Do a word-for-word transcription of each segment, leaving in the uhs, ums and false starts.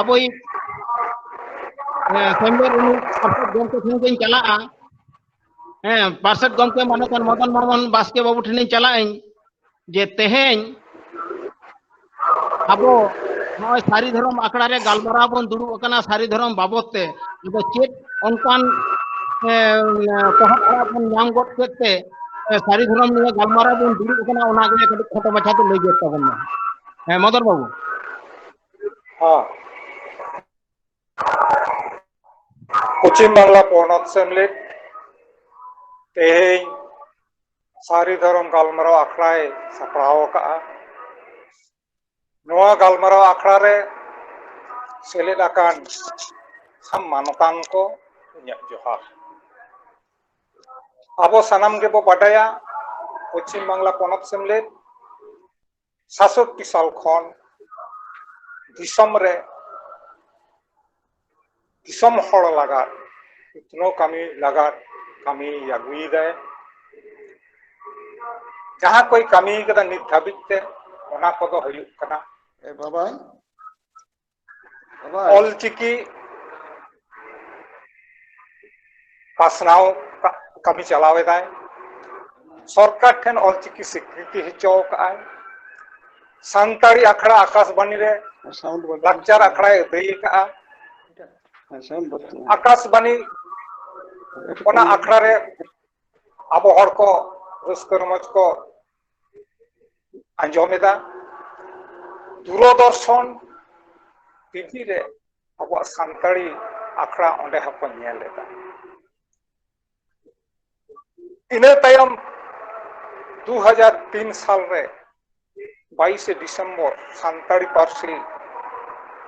ᱟᱵᱚᱭᱤᱡ, ᱮ, ᱥᱮᱢᱞᱮᱫ ᱨᱤᱱᱤᱡ ᱯᱟᱨᱥᱮᱛ ᱜᱚᱢᱠᱮ ᱴᱷᱮᱱ ᱜᱤᱧ ᱪᱟᱞᱟᱜᱼᱟ᱾ ᱦᱮᱸ, ᱯᱟᱨᱥᱮᱛ ᱜᱚᱢᱠᱮ ᱢᱟᱱᱚᱛᱟᱱ ᱢᱚᱫᱚᱱ ᱢᱳᱦᱚᱱ ᱵᱟᱥᱠᱮ ᱵᱟᱹᱵᱩ ᱴᱷᱮᱱᱤᱧ ᱪᱟᱞᱟᱜ ᱟᱹᱧ ᱡᱮ ᱛᱮᱦᱮᱧ ᱟᱵᱚ ᱱᱚᱜᱼᱚᱭ ᱥᱟᱹᱨᱤ ᱫᱷᱚᱨᱚᱢ ᱟᱠᱷᱲᱟ ᱨᱮ ᱜᱟᱞᱢᱟᱨᱟᱣ ᱵᱚᱱ ᱫᱩᱲᱩᱵ ᱟᱠᱟᱱᱟ ᱥᱟᱹᱨᱤ ᱫᱷᱚᱨᱚᱢ ᱵᱟᱵᱚᱫ ᱛᱮ᱾ ᱟᱫᱚ ᱪᱮᱫ ᱚᱱᱠᱟᱱ, ᱮ, ᱛᱚᱦᱚᱫ ᱟᱲᱟᱜ ᱵᱚᱱ ᱧᱟᱢ ᱜᱚᱫ ᱠᱮᱫ ᱛᱮ, ᱮ, ᱥᱟᱹᱨᱤ ᱫᱷᱚᱨᱚᱢ ᱱᱤᱭᱮ ᱜᱟᱞᱢᱟᱨᱟᱣ ᱵᱚᱱ ᱫᱩᱲᱩᱵ ᱟᱠᱟᱱᱟ, ᱚᱱᱟ ᱜᱮ ᱠᱟᱹᱴᱤᱡ ᱠᱷᱟᱴᱚ ᱢᱟᱪᱷᱟ ᱛᱮ ᱞᱟᱹᱭ ᱜᱚᱫ ᱛᱟᱵᱚᱱ ᱢᱮ᱾ ᱦᱮᱸ, ᱢᱚᱫᱚᱱ ᱵᱟᱹᱵᱩ᱾ ᱦᱚᱸ᱾ ᱯᱚᱪᱷᱤᱢ ᱵᱟᱝᱞᱟ ᱯᱚᱱᱚᱛ ᱥᱮᱢᱞᱮᱫ ᱛᱮᱦᱮᱧ ᱥᱟᱹᱨᱤ ᱫᱷᱚᱨᱚᱢ ᱜᱟᱞᱢᱟᱨᱟᱣ ᱟᱠᱷᱲᱟᱭ ᱥᱟᱯᱲᱟᱣ ᱟᱠᱟᱫᱼᱟ᱾ ᱱᱚᱣᱟ ᱜᱟᱞᱢᱟᱨᱟᱣ ᱟᱠᱷᱲᱟ ᱨᱮ ᱥᱮᱞᱮᱫ ᱟᱠᱟᱱ ᱥᱟᱱᱟᱢ ᱢᱟᱱᱚᱛᱟᱱ ᱠᱚ, ᱤᱧᱟᱹᱜ ᱡᱚᱦᱟᱨ᱾ ᱟᱵᱚ ᱥᱟᱱᱟᱢ ᱜᱮᱵᱚ ᱵᱟᱰᱟᱭᱟ, ᱯᱚᱪᱷᱤᱢ ᱵᱟᱝᱞᱟ ᱯᱚᱱᱚᱛ ᱥᱮᱢᱞᱮᱫ ᱥᱟᱛᱥᱚᱴᱴᱤ ᱥᱟᱞ ᱠᱷᱚᱱ ᱫᱤᱥᱚᱢ ᱨᱮ ᱫᱤᱥᱚᱢ ᱦᱚᱲ ᱞᱟᱜᱟᱫ, ᱩᱛᱱᱟᱹᱣ ᱠᱟᱹᱢᱤ ᱞᱟᱜᱟᱫ ᱠᱟᱹᱢᱤ ᱟᱹᱜᱩᱭᱮᱫᱟᱭ᱾ ᱡᱟᱦᱟᱸ ᱠᱚᱭ ᱠᱟᱹᱢᱤ ᱠᱟᱫᱟ ᱱᱤᱛ ᱫᱷᱟᱹᱵᱤᱡ ᱛᱮ, ᱚᱱᱟ ᱠᱚᱫᱚ ᱦᱩᱭᱩᱜ ᱠᱟᱱᱟ ᱮ ᱵᱟᱵᱟ, ᱵᱟᱵᱟ᱾ ᱚᱞᱪᱤᱠᱤ ᱯᱟᱥᱱᱟᱣ ᱠᱟ-, ᱠᱟᱹᱢᱤ ᱪᱟᱞᱟᱣ ᱮᱫᱟᱭ᱾ ᱥᱚᱨᱠᱟᱨ ᱴᱷᱮᱱ ᱚᱞᱪᱤᱠᱤ ᱥᱤᱠᱨᱤᱛᱤ ᱦᱚᱪᱚ ᱟᱠᱟᱫᱼᱟᱭ᱾ ᱥᱟᱱᱛᱟᱲᱤ ᱟᱠᱷᱲᱟ ᱟᱠᱟᱥᱵᱟᱱᱤ ᱨᱮ ᱥᱟᱣᱩᱱᱰ ᱵᱟᱹᱲᱛᱤ ᱞᱟᱠᱪᱟᱨ ᱟᱠᱷᱲᱟᱭ ᱟᱹᱫᱟᱹᱭ ᱟᱠᱟᱫᱼᱟ᱾ ᱦᱮᱸ, ᱥᱟᱣᱩᱱᱰ ᱵᱟᱹᱲᱛᱤ᱾ ᱟᱠᱟᱥᱵᱟᱱᱤ ᱚᱱᱟ ᱟᱠᱷᱲᱟ ᱨᱮ ᱟᱵᱚ ᱦᱚᱲ ᱠᱚ ᱨᱟᱹᱥᱠᱟᱹ ᱨᱚᱢᱚᱡᱽ ᱠᱚ ᱟᱸᱡᱚᱢ ᱮᱫᱟ᱾ ᱫᱩᱨᱚᱫᱚᱨᱥᱚᱱ ᱴᱤᱵᱷᱤ ᱨᱮ ᱟᱵᱚᱣᱟᱜ ᱥᱟᱱᱛᱟᱲᱤ ᱟᱠᱷᱲᱟ ᱚᱸᱰᱮ ᱦᱚᱸᱠᱚ ᱧᱮᱞ ᱮᱫᱟ᱾ ᱤᱱᱟᱹ ᱛᱟᱭᱚᱢ ᱫᱩ ᱦᱟᱡᱟᱨ ᱛᱤᱱ ᱥᱟᱞ ᱨᱮ ᱵᱟᱭᱤᱥᱮ ᱰᱤᱥᱮᱢᱵᱚᱨ ᱥᱟᱱᱛᱟᱲᱤ ᱯᱟᱹᱨᱥᱤ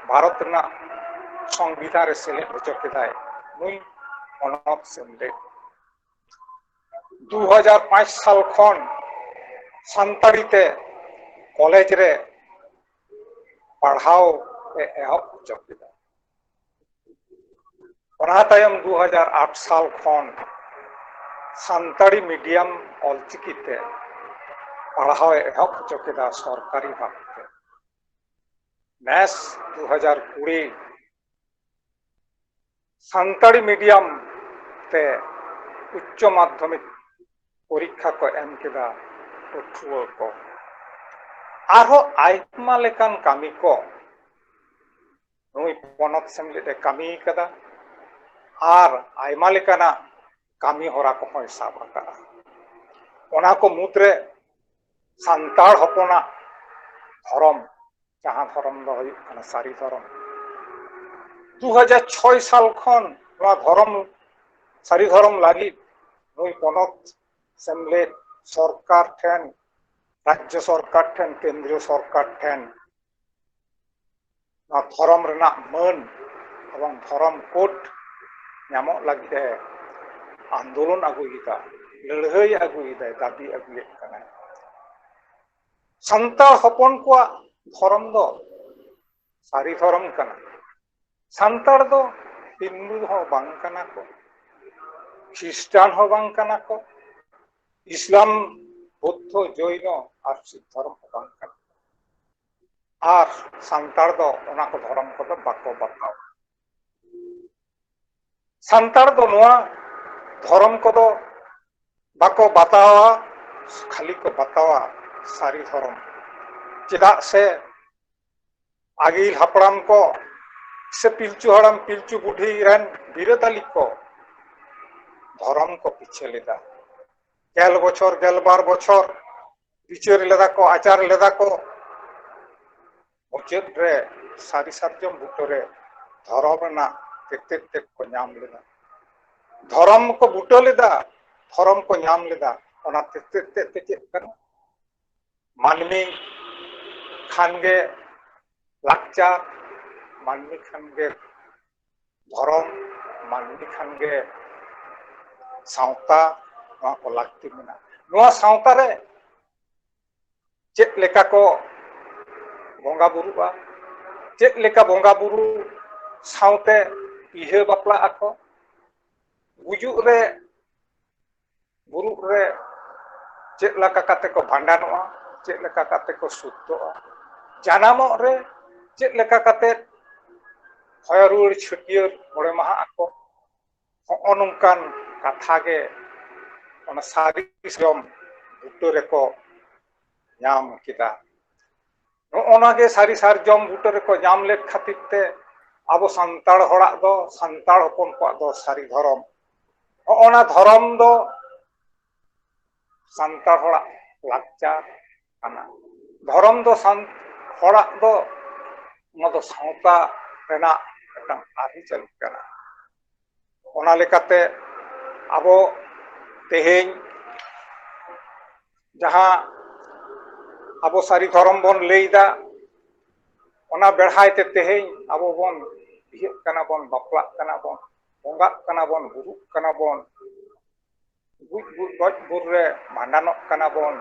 ᱵᱷᱟᱨᱚᱛ ᱨᱮᱱᱟᱜ ᱥᱚᱝᱵᱤᱫᱷᱟᱱ ᱨᱮ ᱥᱮᱞᱮᱫ ᱦᱚᱪᱚ ᱠᱮᱫᱟᱭ ᱱᱩᱭ ᱯᱚᱱᱚᱛ ᱥᱮᱢᱞᱮᱫ᱾ ᱫᱩ ᱦᱟᱡᱟᱨ ᱯᱟᱸᱪ ᱥᱟᱞ ᱠᱷᱚᱱ ᱥᱟᱱᱛᱟᱲᱤ ᱛᱮ ᱠᱚᱞᱮᱡᱽ ᱨᱮ ᱯᱟᱲᱦᱟᱣ ᱮ ᱮᱦᱚᱵ ᱦᱚᱪᱚ ᱠᱮᱫᱟ᱾ ᱚᱱᱟ ᱛᱟᱭᱚᱢ ᱫᱩ ᱦᱟᱡᱟᱨ ᱟᱴ ᱥᱟᱞ ᱠᱷᱚᱱ ᱥᱟᱱᱛᱟᱲᱤ ᱢᱤᱰᱤᱭᱟᱢ ᱚᱞᱪᱤᱠᱤ ᱛᱮ ᱯᱟᱲᱦᱟᱣ ᱮ ᱮᱦᱚᱵ ᱦᱚᱪᱚ ᱠᱮᱫᱟ ᱥᱚᱨᱠᱟᱨᱤ ᱵᱷᱟᱵᱽ ᱛᱮ᱾ ᱱᱮᱥ ᱫᱩ ᱦᱟᱡᱟᱨ ᱠᱩᱲᱤ ᱥᱟᱱᱛᱟᱲᱤ ᱢᱤᱰᱤᱭᱟᱢ ᱛᱮ ᱩᱪᱪᱚ ᱢᱟᱫᱽᱫᱷᱚᱢᱤᱠ ᱯᱚᱨᱤᱠᱠᱷᱟ ᱠᱚ ᱮᱢ ᱠᱮᱫᱟ ᱯᱟᱹᱴᱷᱩᱣᱟᱹ ᱠᱚ᱾ ᱟᱨᱦᱚᱸ ᱟᱭᱢᱟ ᱞᱮᱠᱟᱱ ᱠᱟᱹᱢᱤ ᱠᱚ ᱱᱩᱭ ᱯᱚᱱᱚᱛ ᱥᱮᱢᱞᱮᱫ ᱮ ᱠᱟᱹᱢᱤ ᱠᱟᱫᱟ ᱟᱨ ᱟᱭᱢᱟ ᱞᱮᱠᱟᱱᱟᱜ ᱠᱟᱹᱢᱤ ᱦᱚᱨᱟ ᱠᱚᱦᱚᱸᱭ ᱥᱟᱵ ᱟᱠᱟᱫᱟ᱾ ᱚᱱᱟ ᱠᱚ ᱢᱩᱫᱽᱨᱮ ᱥᱟᱱᱛᱟᱲ ᱦᱚᱯᱚᱱᱟᱜ ᱫᱷᱚᱨᱚᱢ, ᱡᱟᱦᱟᱸ ᱫᱷᱚᱨᱚᱢ ᱫᱚ ᱦᱩᱭᱩᱜ ᱠᱟᱱᱟ ᱥᱟᱹᱨᱤ ᱫᱷᱚᱨᱚᱢ, ᱫᱩ ᱦᱟᱡᱟᱨ ᱪᱷᱚᱭ ᱥᱟᱞ ᱠᱷᱚᱱ ᱱᱚᱣᱟ ᱫᱷᱚᱨᱚᱢ, ᱥᱟᱹᱨᱤ ᱫᱷᱚᱨᱚᱢ ᱞᱟᱹᱜᱤᱫ ᱱᱩᱭ ᱯᱚᱱᱚᱛ ᱥᱮᱢᱞᱮᱫ ᱥᱚᱨᱠᱟᱨ ᱴᱷᱮᱱ, ᱨᱟᱡᱽᱡᱚ ᱥᱚᱨᱠᱟᱨ ᱴᱷᱮᱱ, ᱠᱮᱱᱫᱨᱤᱭᱚ ᱥᱚᱨᱠᱟᱨ ᱴᱷᱮᱱ ᱱᱚᱣᱟ ᱫᱷᱚᱨᱚᱢ ᱨᱮᱱᱟᱜ ᱢᱟᱹᱱ ᱮᱵᱚᱝ ᱫᱷᱚᱨᱚᱢ ᱠᱳᱰ ᱧᱟᱢᱚᱜ ᱞᱟᱹᱜᱤᱫ ᱮ ᱟᱱᱫᱳᱞᱚᱱ ᱟᱹᱜᱩᱭᱮᱫᱟ, ᱞᱟᱹᱲᱦᱟᱹᱭ ᱟᱹᱜᱩᱭᱮᱫᱟᱭ, ᱫᱟᱹᱵᱤ ᱟᱹᱜᱩᱭᱮᱫ ᱠᱟᱱᱟᱭ᱾ ᱥᱟᱱᱛᱟᱲ ᱦᱚᱯᱚᱱ ᱠᱚᱣᱟᱜ ᱫᱷᱚᱨᱚᱢ ᱫᱚ ᱥᱟᱹᱨᱤ ᱫᱷᱚᱨᱚᱢ ᱠᱟᱱᱟ᱾ ᱥᱟᱱᱛᱟᱲ ᱫᱚ ᱦᱤᱱᱫᱩ ᱦᱚᱸ ᱵᱟᱝ ᱠᱟᱱᱟ ᱠᱚ, ᱠᱷᱨᱤᱥᱴᱟᱱ ᱦᱚᱸ ᱵᱟᱝ ᱠᱟᱱᱟ ᱠᱚ, ᱤᱥᱞᱟᱢ, ᱵᱩᱫᱽᱫᱷᱚ, ᱡᱚᱭᱱᱚ ᱟᱨ ᱥᱤᱠᱷ ᱫᱷᱚᱨᱚᱢ ᱦᱚᱸ ᱵᱟᱝ ᱠᱟᱱᱟ᱾ ᱟᱨ ᱥᱟᱱᱛᱟᱲ ᱫᱚ ᱚᱱᱟ ᱠᱚ ᱫᱷᱚᱨᱚᱢ ᱠᱚᱫᱚ ᱵᱟᱠᱚ ᱵᱟᱛᱟᱣᱟ᱾ ᱥᱟᱱᱛᱟᱲ ᱫᱚ ᱱᱚᱣᱟ ᱫᱷᱚᱨᱚᱢ ᱠᱚᱫᱚ ᱵᱟᱠᱚ ᱵᱟᱛᱟᱣᱟ, ᱠᱷᱟᱹᱞᱤ ᱠᱚ ᱵᱟᱛᱟᱣᱟ ᱥᱟᱹᱨᱤ ᱫᱷᱚᱨᱚᱢ᱾ ᱪᱮᱫᱟᱜ ᱥᱮ ᱟᱹᱜᱤᱞ ᱦᱟᱯᱲᱟᱢ ᱠᱚ ᱥᱮ ᱯᱤᱞᱪᱩ ᱦᱟᱲᱟᱢ ᱯᱤᱞᱪᱩ ᱵᱩᱰᱷᱤ ᱨᱮᱱ ᱵᱤᱨᱟᱹᱫᱟᱹᱞᱤ ᱠᱚ ᱫᱷᱚᱨᱚᱢ ᱠᱚ ᱯᱤᱪᱷᱟᱹ ᱞᱮᱫᱟ᱾ ᱜᱮᱞ ᱵᱚᱪᱷᱚᱨ, ᱜᱮᱞ ᱵᱟᱨ ᱵᱚᱪᱷᱚᱨ ᱵᱤᱪᱟᱹᱨ ᱞᱮᱫᱟ ᱠᱚ, ᱟᱪᱟᱨ ᱞᱮᱫᱟ ᱠᱚ᱾ ᱢᱩᱪᱟᱹᱫ ᱨᱮ ᱥᱟᱹᱨᱤ ᱥᱟᱨᱡᱚᱢ ᱵᱩᱴᱟᱹ ᱨᱮ ᱫᱷᱚᱨᱚᱢ ᱨᱮᱱᱟᱜ ᱛᱮᱛᱮᱫ ᱛᱮᱫ ᱠᱚ ᱧᱟᱢ ᱞᱮᱫᱟ᱾ ᱫᱷᱚᱨᱚᱢ ᱠᱚ ᱵᱩᱴᱟᱹ ᱞᱮᱫᱟ, ᱫᱷᱚᱨᱚᱢ ᱠᱚ ᱧᱟᱢ ᱞᱮᱫᱟ᱾ ᱚᱱᱟ ᱛᱮᱛᱮᱫ ᱛᱮᱫ ᱫᱚ ᱪᱮᱫ ᱠᱟᱱᱟ? ᱢᱟᱹᱱᱢᱤ ᱠᱷᱟᱱ ᱜᱮ ᱞᱟᱠᱪᱟᱨ, ᱢᱟᱹᱱᱢᱤ ᱠᱷᱟᱱ ᱜᱮ ᱫᱷᱚᱨᱚᱢ, ᱢᱟᱹᱱᱢᱤ ᱠᱷᱟᱱ ᱜᱮ ᱥᱟᱶᱛᱟ, ᱱᱚᱣᱟ ᱠᱚ ᱞᱟᱹᱠᱛᱤ ᱢᱮᱱᱟᱜᱼᱟ᱾ ᱱᱚᱣᱟ ᱥᱟᱶᱛᱟ ᱨᱮ ᱪᱮᱫ ᱞᱮᱠᱟ ᱠᱚ ᱵᱚᱸᱜᱟ ᱵᱩᱨᱩᱜᱼᱟ, ᱪᱮᱫ ᱞᱮᱠᱟ ᱵᱚᱸᱜᱟ ᱵᱩᱨᱩ ᱥᱟᱶᱛᱮ ᱵᱤᱦᱟᱹ ᱵᱟᱯᱞᱟᱜ ᱟᱠᱚ, ᱜᱩᱡᱩᱜ ᱨᱮ, ᱵᱩᱨᱩᱜ ᱨᱮ ᱪᱮᱫ ᱞᱮᱠᱟ ᱠᱟᱛᱮ ᱠᱚ ᱵᱷᱟᱸᱰᱟᱱᱚᱜᱼᱟ, ᱪᱮᱫ ᱞᱮᱠᱟ ᱠᱟᱛᱮ ᱠᱚ ᱥᱩᱫᱽᱫᱷᱚᱜᱼᱟ, ᱡᱟᱱᱟᱢᱚᱜ ᱨᱮ ᱪᱮᱫ ᱞᱮᱠᱟ ᱠᱟᱛᱮ ᱦᱚᱭᱚ ᱨᱩᱣᱟᱹᱲ ᱪᱷᱟᱹᱴᱭᱟᱹᱨ ᱢᱚᱬᱮ ᱢᱟᱦᱟ ᱟᱠᱚ, ᱦᱚᱸᱜᱼᱚ ᱱᱚᱝᱠᱟᱱ ᱠᱟᱛᱷᱟ ᱜᱮ ᱚᱱᱟ ᱥᱟᱹᱨᱤ ᱥᱟᱨᱡᱚᱢ ᱵᱩᱴᱟᱹ ᱨᱮᱠᱚ ᱧᱟᱢ ᱠᱮᱫᱟ᱾ ᱱᱚᱜᱼᱚ ᱱᱟ ᱜᱮ ᱥᱟᱹᱨᱤ ᱥᱟᱨᱡᱚᱢ ᱵᱩᱴᱟᱹ ᱨᱮᱠᱚ ᱧᱟᱢ ᱞᱮᱫ ᱠᱷᱟᱹᱛᱤᱨ ᱛᱮ ᱟᱵᱚ ᱥᱟᱱᱛᱟᱲ ᱦᱚᱲᱟᱜ ᱫᱚ, ᱥᱟᱱᱛᱟᱲ ᱦᱚᱯᱚᱱ ᱠᱚᱣᱟᱜ ᱫᱚ ᱥᱟᱹᱨᱤ ᱫᱷᱚᱨᱚᱢ, ᱦᱚᱸᱜᱼᱚ ᱱᱟ ᱫᱷᱚᱨᱚᱢ ᱫᱚ ᱥᱟᱱᱛᱟᱲ ᱦᱚᱲᱟᱜ ᱞᱟᱠᱪᱟᱨ ᱠᱟᱱᱟ᱾ ᱫᱷᱚᱨᱚᱢ ᱫᱚ ᱥᱟᱱ-, ᱦᱚᱲᱟᱜ ᱫᱚ, ᱱᱚᱣᱟ ᱫᱚ ᱥᱟᱶᱛᱟ ᱨᱮᱱᱟᱜ ᱢᱤᱫᱴᱟᱝ ᱟᱹᱨᱤᱪᱟᱹᱞᱤ ᱠᱟᱱᱟ᱾ ᱚᱱᱟ ᱞᱮᱠᱟᱛᱮ ᱟᱵᱚ ᱛᱮᱦᱮᱧ ᱡᱟᱦᱟᱸ ᱟᱵᱚ ᱥᱟᱹᱨᱤ ᱫᱷᱚᱨᱚᱢ ᱵᱚᱱ ᱞᱟᱹᱭᱫᱟ, ᱚᱱᱟ ᱵᱮᱲᱦᱟᱭ ᱛᱮ ᱛᱮᱦᱮᱧ ᱟᱵᱚ ᱵᱚᱱ ᱵᱤᱦᱟᱹᱜ ᱠᱟᱱᱟ ᱵᱚᱱ, ᱵᱟᱯᱞᱟᱜ ᱠᱟᱱᱟ ᱵᱚᱱ, ᱵᱚᱸᱜᱟᱜ ᱠᱟᱱᱟ ᱵᱚᱱ, ᱵᱩᱨᱩᱜ ᱠᱟᱱᱟ ᱵᱚᱱ, ᱜᱩᱡ, ᱜᱩᱡ, ᱜᱚᱡ ᱜᱩᱨ ᱨᱮ ᱵᱷᱟᱸᱰᱟᱱᱚᱜ ᱠᱟᱱᱟ ᱵᱚᱱ,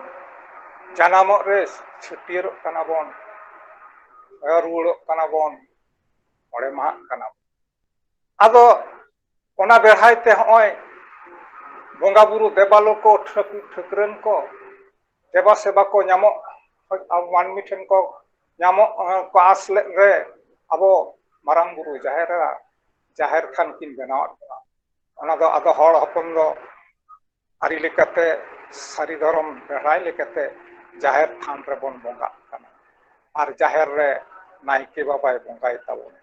ᱡᱟᱱᱟᱢᱚᱜ ᱨᱮ ᱪᱷᱟᱹᱴᱭᱟᱹᱨᱚᱜ ᱠᱟᱱᱟ ᱵᱚᱱ, ᱦᱚᱭᱚ ᱨᱩᱣᱟᱹᱲᱚᱜ ᱠᱟᱱᱟ ᱵᱚᱱ, ᱢᱚᱬᱮ ᱢᱟᱦᱟᱜ ᱠᱟᱱᱟ ᱵᱚᱱ᱾ ᱟᱫᱚ ᱚᱱᱟ ᱵᱮᱲᱦᱟᱭ ᱛᱮ ᱦᱚᱸᱜᱼᱚᱭ ᱵᱚᱸᱜᱟ ᱵᱩᱨᱩ ᱫᱮᱵᱟᱞᱳ ᱠᱚ, ᱴᱷᱟᱹᱠᱩᱨ ᱴᱷᱟᱹᱠᱨᱟᱹᱱ ᱠᱚ, ᱫᱮᱵᱟ ᱥᱮᱵᱟ ᱠᱚ ᱧᱟᱢᱚᱜ, ᱟᱵᱚ ᱢᱟᱹᱱᱢᱤ ᱴᱷᱮᱱ ᱠᱚ ᱧᱟᱢᱚᱜ, ᱠᱚ ᱟᱸᱥ ᱞᱮᱫ ᱨᱮ ᱟᱵᱚ ᱢᱟᱨᱟᱝ ᱵᱩᱨᱩ, ᱡᱟᱦᱮᱨ ᱮᱨᱟ, ᱡᱟᱦᱮᱨ ᱛᱷᱟᱱ ᱠᱤᱱ ᱵᱮᱱᱟᱣᱟᱫ ᱵᱚᱱᱟ᱾ ᱚᱱᱟ ᱫᱚ ᱟᱫᱚ ᱦᱚᱲ ᱦᱚᱯᱚᱱ ᱫᱚ ᱟᱹᱨᱤ ᱞᱮᱠᱟᱛᱮ, ᱥᱟᱹᱨᱤ ᱫᱷᱚᱨᱚᱢ ᱵᱮᱲᱦᱟᱭ ᱞᱮᱠᱟᱛᱮ ᱡᱟᱦᱮᱨ ᱛᱷᱟᱱ ᱨᱮᱵᱚᱱ ᱵᱚᱸᱜᱟᱜ ᱠᱟᱱᱟ ᱟᱨ ᱡᱟᱦᱮᱨ ᱨᱮ ᱱᱟᱭᱠᱮ ᱵᱟᱵᱟᱭ ᱵᱚᱸᱜᱟᱭ ᱛᱟᱵᱚᱱᱟ᱾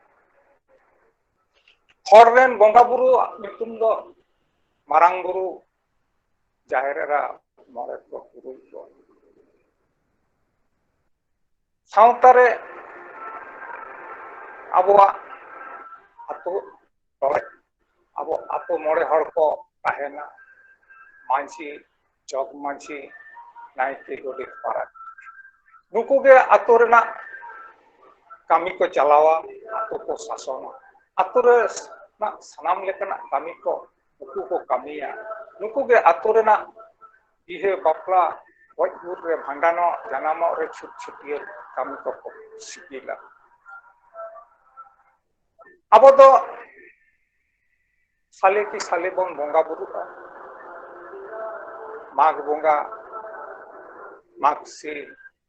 ᱦᱚᱲ ᱨᱮᱱ ᱵᱚᱸᱜᱟ ᱵᱩᱨᱩᱣᱟᱜ ᱧᱩᱛᱩᱢ ᱫᱚ ᱢᱟᱨᱟᱝ ᱵᱩᱨᱩ, ᱡᱟᱦᱮᱨ ᱮᱨᱟ, ᱢᱚᱬᱮ ᱠᱚ ᱛᱩᱨᱩᱭ ᱠᱚ᱾ ᱥᱟᱶᱛᱟ ᱨᱮ ᱟᱵᱚᱣᱟᱜ ᱟᱹᱛᱩ ᱴᱚᱞᱟ, ᱟᱵᱚ ᱟᱹᱛᱩ ᱢᱚᱬᱮ ᱦᱚᱲ ᱠᱚ ᱛᱟᱦᱮᱱᱟ, ᱢᱟᱹᱡᱷᱤ, ᱡᱚᱜᱽ ᱢᱟᱹᱡᱷᱤ, ᱱᱟᱭᱠᱮ, ᱜᱚᱰᱮᱛ, ᱯᱟᱨᱟᱱᱤᱠ᱾ ᱱᱩᱠᱩ ᱜᱮ ᱟᱹᱛᱩ ᱨᱮᱱᱟᱜ ᱠᱟᱹᱢᱤ ᱠᱚ ᱪᱟᱞᱟᱣᱟ, ᱟᱹᱛᱩ ᱠᱚ ᱥᱟᱥᱚᱱᱟ᱾ ᱟᱹᱛᱩ ᱨᱮᱱᱟᱜ ᱥᱟᱱᱟᱢ ᱞᱮᱠᱟᱱᱟᱜ ᱠᱟᱹᱢᱤ ᱠᱚ ᱱᱩᱠᱩ ᱠᱚ ᱠᱟᱹᱢᱤᱭᱟ᱾ ᱱᱩᱠᱩ ᱜᱮ ᱟᱹᱛᱩ ᱨᱮᱱᱟᱜ ᱵᱤᱦᱟᱹ, ᱵᱟᱯᱞᱟ, ᱜᱚᱡ ᱜᱩᱨ ᱨᱮ, ᱵᱷᱟᱸᱰᱟᱱᱚᱜ, ᱡᱟᱱᱟᱢᱚᱜ ᱨᱮ, ᱪᱷᱩᱛ ᱪᱷᱟᱹᱴᱭᱟᱹᱨ ᱠᱟᱹᱢᱤ ᱠᱚᱠᱚ ᱥᱤᱜᱤᱞᱟ᱾ ᱟᱵᱚ ᱫᱚ ᱥᱟᱞᱮ ᱠᱤ ᱥᱟᱞᱮ ᱵᱚᱱ ᱵᱚᱸᱜᱟ ᱵᱩᱨᱩᱜᱼᱟ᱾ ᱢᱟᱜᱽ ᱵᱚᱸᱜᱟ, ᱢᱟᱜᱽ ᱥᱤᱢ,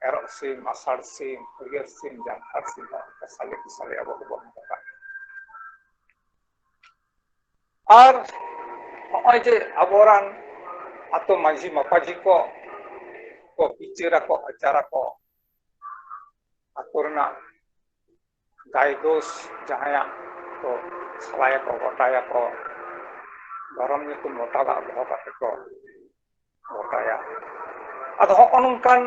ᱮᱨᱚᱜ ᱥᱤᱢ, ᱟᱥᱟᱲ ᱥᱤᱢ, ᱦᱟᱹᱨᱭᱟᱹᱲ ᱥᱤᱢ, ᱡᱟᱱᱛᱷᱟᱲ ᱥᱤᱢ, ᱱᱚᱝᱠᱟ ᱥᱟᱞᱮ ᱠᱮ ᱥᱟᱞᱮ ᱟᱵᱚ ᱫᱚᱵᱚᱱ ᱵᱚᱸᱜᱟᱜᱼᱟ᱾ ᱟᱨ ᱱᱚᱜᱼᱚᱭ ᱡᱮ ᱟᱵᱚᱨᱟᱱ ᱟᱛᱳ ᱢᱟᱹᱡᱷᱤ ᱢᱟᱯᱟᱡᱷᱤ ᱠᱚ, ᱠᱚ ᱵᱤᱪᱟᱹᱨᱟᱠᱚ, ᱟᱪᱟᱨᱟᱠᱚ, ᱟᱛᱳ ᱨᱮᱱᱟᱜ ᱫᱟᱭ ᱫᱳᱥ ᱡᱟᱦᱟᱸᱭᱟᱜ ᱠᱚ ᱥᱟᱞᱟᱭᱟᱠᱚ, ᱜᱚᱴᱟᱭᱟᱠᱚ, ᱫᱷᱚᱨᱚᱢ ᱧᱩᱛᱩᱢ ᱜᱚᱴᱟ ᱫᱟᱜ ᱫᱚᱦᱚ ᱠᱟᱛᱮ ᱠᱚ ᱜᱚᱴᱟᱭᱟ᱾ ᱟᱫᱚ ᱦᱚᱸᱜᱼᱚ ᱱᱚᱝᱠᱟᱱ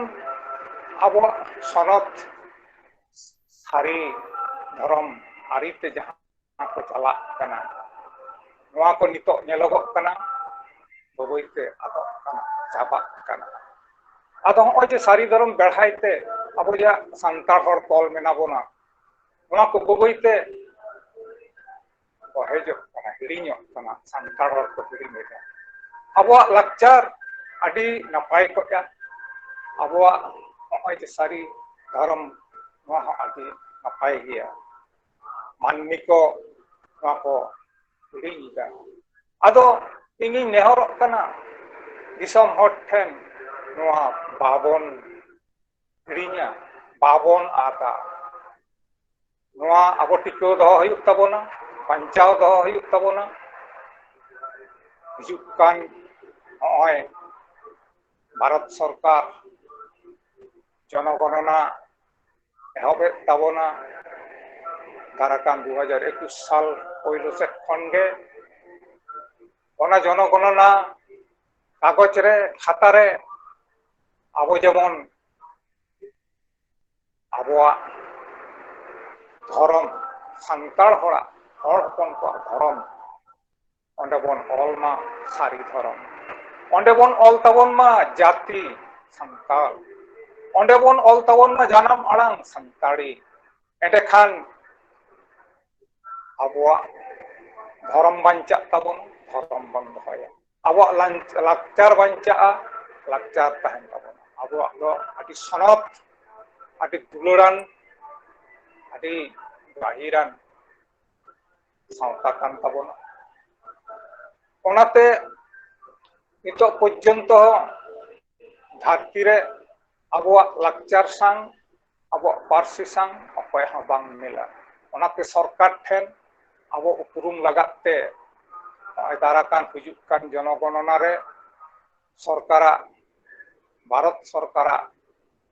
ᱟᱵᱚᱣᱟᱜ ᱥᱚᱱᱚᱛ ᱥᱟᱹᱨᱤ ᱫᱷᱚᱨᱚᱢ ᱟᱹᱨᱤᱛᱮ ᱡᱟᱦᱟᱸ ᱠᱚ ᱪᱟᱞᱟᱜ ᱠᱟᱱᱟ, ᱱᱚᱣᱟ ᱠᱚ ᱱᱤᱛᱚᱜ ᱧᱮᱞᱚᱜᱚᱜ ᱠᱟᱱᱟ, ᱵᱟᱹᱭ ᱵᱟᱹᱭᱛᱮ ᱟᱫᱚᱜ ᱠᱟᱱᱟ, ᱪᱟᱵᱟᱜ ᱠᱟᱱᱟ᱾ ᱟᱫᱚ ᱦᱚᱸᱜᱼᱚᱭ ᱡᱮ ᱥᱟᱹᱨᱤ ᱫᱷᱚᱨᱚᱢ ᱵᱮᱲᱦᱟᱭ ᱛᱮ ᱟᱵᱚ ᱡᱟᱦᱟᱸ ᱥᱟᱱᱛᱟᱲ ᱦᱚᱲ ᱛᱚᱞ ᱢᱮᱱᱟᱜ ᱵᱚᱱᱟ, ᱱᱚᱣᱟ ᱠᱚ ᱵᱟᱹᱭ ᱵᱟᱹᱭᱛᱮ ᱵᱚᱦᱮᱡᱚᱜ ᱠᱟᱱᱟ, ᱦᱤᱲᱤᱧᱚᱜ ᱠᱟᱱᱟ, ᱥᱟᱱᱛᱟᱲ ᱦᱚᱲ ᱠᱚ ᱦᱤᱲᱤᱧᱮᱫᱟ᱾ ᱟᱵᱚᱣᱟᱜ ᱞᱟᱠᱪᱟᱨ ᱟᱹᱰᱤ ᱱᱟᱯᱟᱭ ᱠᱚᱜᱼᱟ, ᱟᱵᱚᱣᱟᱜ ᱱᱚᱜᱼᱚᱭ ᱡᱮ ᱥᱟᱹᱨᱤ ᱫᱷᱚᱨᱚᱢ, ᱱᱚᱣᱟ ᱦᱚᱸ ᱟᱹᱰᱤ ᱱᱟᱯᱟᱭ ᱜᱮᱭᱟ᱾ ᱢᱟᱹᱱᱢᱤ ᱠᱚ ᱱᱚᱣᱟ ᱠᱚ ᱦᱤᱲᱤᱧ ᱮᱫᱟ᱾ ᱟᱫᱚ ᱤᱧᱤᱧ ᱱᱮᱦᱚᱨᱚᱜ ᱠᱟᱱᱟ ᱫᱤᱥᱚᱢ ᱦᱚᱲ ᱴᱷᱮᱱ, ᱱᱚᱣᱟ ᱵᱟᱵᱚᱱ ᱦᱤᱲᱤᱧᱟ, ᱵᱟᱵᱚᱱ ᱟᱫᱟ᱾ ᱱᱚᱣᱟ ᱟᱵᱚ ᱴᱤᱠᱟᱹᱣ ᱫᱚᱦᱚ ᱦᱩᱭᱩᱜ ᱛᱟᱵᱚᱱᱟ, ᱵᱟᱧᱪᱟᱣ ᱫᱚᱦᱚ ᱦᱩᱭᱩᱜ ᱛᱟᱵᱚᱱᱟ᱾ ᱦᱤᱡᱩᱜ ᱠᱟᱱ ᱱᱚᱜᱼᱚᱭ ᱵᱷᱟᱨᱚᱛ ᱥᱚᱨᱠᱟᱨ ᱡᱚᱱᱚᱜᱚᱱᱚᱱᱟ ᱮᱦᱚᱵᱮᱫ ᱛᱟᱵᱚᱱᱟ᱾ ᱫᱟᱨᱟᱠᱟᱱ ᱫᱩ ᱦᱟᱡᱟᱨ ᱮᱠᱩᱥ ᱥᱟᱞ ᱯᱳᱭᱞᱳ ᱥᱮᱫ ᱠᱷᱚᱱ ᱜᱮ ᱚᱱᱟ ᱡᱚᱱᱚᱜᱚᱱᱚᱱᱟ ᱠᱟᱜᱚᱡᱽ ᱨᱮ, ᱠᱷᱟᱛᱟ ᱨᱮ ᱟᱵᱚ ᱡᱮᱢᱚᱱ ᱟᱵᱚᱣᱟᱜ ᱫᱷᱚᱨᱚᱢ, ᱥᱟᱱᱛᱟᱲ ᱦᱚᱲᱟᱜ, ᱦᱚᱲ ᱦᱚᱯᱚᱱ ᱠᱚᱣᱟᱜ ᱫᱷᱚᱨᱚᱢ, ᱚᱸᱰᱮ ᱵᱚᱱ ᱚᱞ ᱢᱟ ᱥᱟᱹᱨᱤ ᱫᱷᱚᱨᱚᱢ, ᱚᱸᱰᱮ ᱵᱚᱱ ᱚᱞ ᱛᱟᱵᱚᱱ ᱢᱟ ᱡᱟᱹᱛᱤ ᱥᱟᱱᱛᱟᱲ, ᱚᱸᱰᱮ ᱵᱚᱱ ᱚᱞ ᱛᱟᱵᱚᱱ ᱢᱟ ᱡᱟᱱᱟᱢ ᱟᱲᱟᱝ ᱥᱟᱱᱛᱟᱲᱤ᱾ ᱮᱸᱰᱮᱠᱷᱟᱱ ᱟᱵᱚᱣᱟᱜ ᱫᱷᱚᱨᱚᱢ ᱵᱟᱧᱪᱟᱜ ᱛᱟᱵᱚᱱᱟ, ᱫᱷᱚᱨᱚᱢ ᱵᱚᱱ ᱫᱚᱦᱚᱭᱟ᱾ ᱟᱵᱚᱣᱟᱜ ᱞᱟᱧ-, ᱞᱟᱠᱪᱟᱨ ᱵᱟᱧᱪᱟᱜᱼᱟ, ᱞᱟᱠᱪᱟᱨ ᱛᱟᱦᱮᱱ ᱛᱟᱵᱚᱱᱟ᱾ ᱟᱵᱚᱣᱟᱜ ᱫᱚ ᱟᱹᱰᱤ ᱥᱚᱱᱚᱛ, ᱟᱹᱰᱤ ᱫᱩᱞᱟᱹᱲᱟᱱ, ᱟᱹᱰᱤ ᱜᱟᱹᱦᱤᱨᱟᱱ ᱥᱟᱶᱛᱟ ᱠᱟᱱ ᱛᱟᱵᱚᱱᱟ᱾ ᱚᱱᱟᱛᱮ ᱱᱤᱛᱚᱜ ᱯᱚᱨᱡᱚᱱᱛᱚ ᱫᱷᱟᱹᱨᱛᱤ ᱨᱮ ᱟᱵᱚᱣᱟᱜ ᱞᱟᱠᱪᱟᱨ ᱥᱟᱶ, ᱟᱵᱚᱣᱟᱜ ᱯᱟᱹᱨᱥᱤ ᱥᱟᱶ ᱚᱠᱚᱭ ᱦᱚᱸ ᱵᱟᱝ ᱢᱤᱞᱟ᱾ ᱚᱱᱟᱛᱮ ᱥᱚᱨᱠᱟᱨ ᱴᱷᱮᱱ ᱟᱵᱚ ᱩᱯᱨᱩᱢ ᱞᱟᱜᱟᱫ ᱛᱮ ᱱᱚᱜᱼᱚᱭ ᱫᱟᱨᱟ ᱠᱟᱱ ᱦᱤᱡᱩᱜ ᱠᱟᱱ ᱡᱚᱱᱚᱜᱚᱱᱚᱱᱟ ᱨᱮ ᱥᱚᱨᱠᱟᱨᱟᱜ, ᱵᱷᱟᱨᱚᱛ ᱥᱚᱨᱠᱟᱨᱟᱜ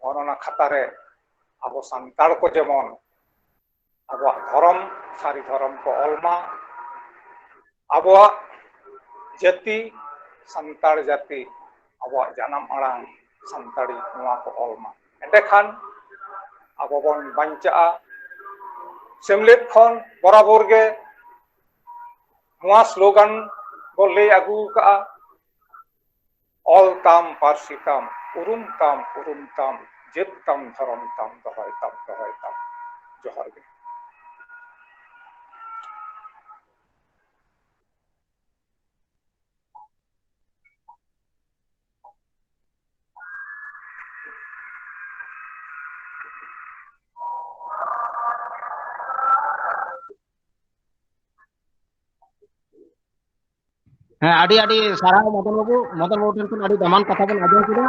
ᱜᱚᱱᱚᱱᱟ ᱠᱷᱟᱛᱟ ᱨᱮ ᱟᱵᱚ ᱥᱟᱱᱛᱟᱲ ᱠᱚ ᱡᱮᱢᱚᱱ ᱟᱵᱚᱣᱟᱜ ᱫᱷᱚᱨᱚᱢ, ᱥᱟᱹᱨᱤ ᱫᱷᱚᱨᱚᱢ ᱠᱚ ᱚᱞ ᱢᱟ, ᱟᱵᱚᱣᱟᱜ ᱡᱟᱹᱛᱤ, ᱥᱟᱱᱛᱟᱲ ᱡᱟᱹᱛᱤ, ᱟᱵᱚᱣᱟᱜ ᱡᱟᱱᱟᱢ ᱟᱲᱟᱝ ᱥᱟᱱᱛᱟᱲᱤ, ᱱᱚᱣᱟ ᱠᱚ ᱚᱞ ᱢᱟ᱾ ᱮᱸᱰᱮᱠᱷᱟᱱ ᱟᱵᱚ ᱵᱚᱱ ᱵᱟᱧᱪᱟᱜᱼᱟ᱾ ᱥᱮᱢᱞᱮᱫ ᱠᱷᱚᱱ ᱵᱚᱨᱟᱵᱚᱨ ᱜᱮ ᱱᱚᱣᱟ ᱥᱞᱳᱜᱟᱱ ᱵᱚ ᱞᱟᱹᱭ ᱟᱹᱜᱩ ᱟᱠᱟᱫᱼᱟ, "ᱚᱞ ᱛᱟᱢ, ᱯᱟᱹᱨᱥᱤ ᱛᱟᱢ, ᱩᱨᱩᱢ ᱛᱟᱢ, ᱩᱨᱩᱢ ᱛᱟᱢ, ᱡᱟᱹᱛ ᱛᱟᱢ, ᱫᱷᱚᱨᱚᱢ ᱛᱟᱢ, ᱫᱚᱦᱚᱭ ᱛᱟᱢ, ᱫᱚᱦᱚᱭ ᱛᱟᱢ᱾" ᱡᱚᱦᱟᱨ ᱜᱮ᱾ ᱦᱮᱸ, ᱟᱹᱰᱤ ᱟᱹᱰᱤ ᱥᱟᱨᱦᱟᱣ ᱢᱚᱫᱚᱱ ᱵᱟᱹᱵᱩ᱾ ᱢᱚᱫᱚᱱ ᱵᱟᱹᱵᱩ ᱴᱷᱮᱱ ᱠᱷᱚᱱ ᱟᱹᱰᱤ ᱫᱟᱢᱟᱱ ᱠᱟᱛᱷᱟ ᱵᱚᱱ ᱟᱸᱡᱚᱢ ᱠᱮᱫᱟ᱾